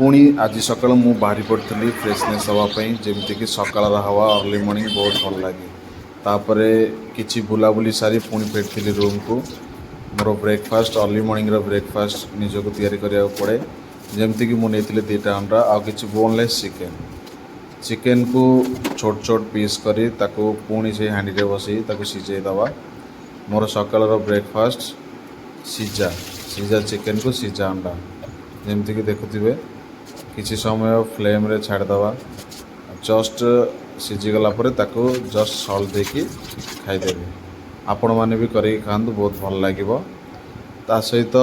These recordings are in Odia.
ପୁଣି ଆଜି ସକାଳୁ ମୁଁ ବାହାରି ପଡ଼ିଥିଲି ଫ୍ରେଶନେସ୍ ହେବା ପାଇଁ। ଯେମିତିକି ସକାଳର ହାୱା, ଅର୍ଲି ମର୍ଣ୍ଣିଂ ବହୁତ ଭଲ ଲାଗେ। ତାପରେ କିଛି ବୁଲାବୁଲି ସାରି ପୁଣି ଫେରିଥିଲି ରୁମ୍କୁ। ମୋର ବ୍ରେକଫାଷ୍ଟ, ଅର୍ଲି ମର୍ଣ୍ଣିଂର ବ୍ରେକଫାଷ୍ଟ ନିଜକୁ ତିଆରି କରିବାକୁ ପଡ଼େ। ଯେମିତିକି ମୁଁ ନେଇଥିଲି 2ଟା ଅଣ୍ଡା ଆଉ କିଛି ବୋନଲେସ୍ ଚିକେନ୍। ଚିକେନ୍କୁ ଛୋଟ ଛୋଟ ପିସ୍ କରି ତାକୁ ପୁଣି ସେଇ ହାଣ୍ଡିରେ ବସେଇ ତାକୁ ସିଝେଇ ଦେବା। ମୋର ସକାଳର ବ୍ରେକଫାଷ୍ଟ ସିଝା ସିଝା ଚିକେନ୍କୁ ସିଝା ଅଣ୍ଡା। ଯେମିତିକି ଦେଖୁଥିବେ, କିଛି ସମୟ ଫ୍ଲେମ୍ରେ ଛାଡ଼ିଦେବା। ଜଷ୍ଟ ସିଝିଗଲା ପରେ ତାକୁ ଜଷ୍ଟ ସଲ୍ଟ ଦେଇକି ଖାଇଦେବେ। ଆପଣମାନେ ବି କରିକି ଖାଆନ୍ତୁ, ବହୁତ ଭଲ ଲାଗିବ। ତା ସହିତ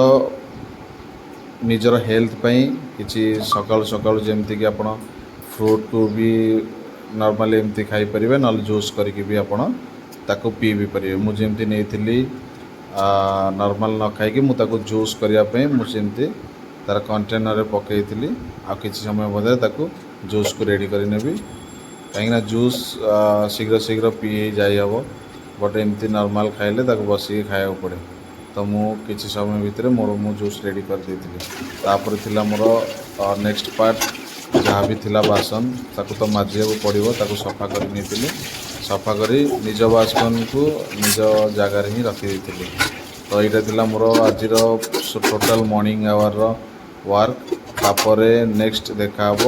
ନିଜର ହେଲ୍ଥ ପାଇଁ କିଛି ସକାଳୁ ସକାଳୁ ଯେମିତିକି ଆପଣ ଫ୍ରୁଟ୍କୁ ବି ନର୍ମାଲି ଏମିତି ଖାଇପାରିବେ, ନହେଲେ ଜୁସ୍ କରିକି ବି ଆପଣ ତାକୁ ପିଇ ବି ପାରିବେ। ମୁଁ ଯେମିତି ନେଇଥିଲି, ନର୍ମାଲ୍ ନ ଖାଇକି ମୁଁ ତାକୁ ଜୁସ୍ କରିବା ପାଇଁ ମୁଁ ସେମିତି ତା'ର କଣ୍ଟେନର୍ରେ ପକାଇଥିଲି। ଆଉ କିଛି ସମୟ ମଧ୍ୟରେ ତାକୁ ଜୁସ୍କୁ ରେଡ଼ି କରିନେବି, କାହିଁକିନା ଜୁସ୍ ଶୀଘ୍ର ଶୀଘ୍ର ପିଇ ହେଇ ଯାଇହେବ, ବଟ୍ ଏମିତି ନର୍ମାଲ୍ ଖାଇଲେ ତାକୁ ବସିକି ଖାଇବାକୁ ପଡ଼େ। ତ ମୁଁ କିଛି ସମୟ ଭିତରେ ମୋର ମୁଁ ଜୁସ୍ ରେଡ଼ି କରିଦେଇଥିଲି। ତାପରେ ଥିଲା ମୋର ନେକ୍ସଟ ପାର୍ଟ, ଯାହା ବି ଥିଲା ବାସନ, ତାକୁ ତ ମାଜିବାକୁ ପଡ଼ିବ। ତାକୁ ସଫା କରି ନେଇଥିଲି। ସଫା କରି ନିଜ ବାସନକୁ ନିଜ ଜାଗାରେ ହିଁ ରଖିଦେଇଥିଲି। ତ ଏଇଟା ଥିଲା ମୋର ଆଜିର ଟୋଟାଲ୍ ମର୍ଣ୍ଣିଂ ଆୱାରର ୱାର୍କ। ତାପରେ ନେକ୍ସଟ ଦେଖାହେବ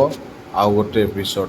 ଆଉ ଗୋଟେ ଏପିସୋଡ଼।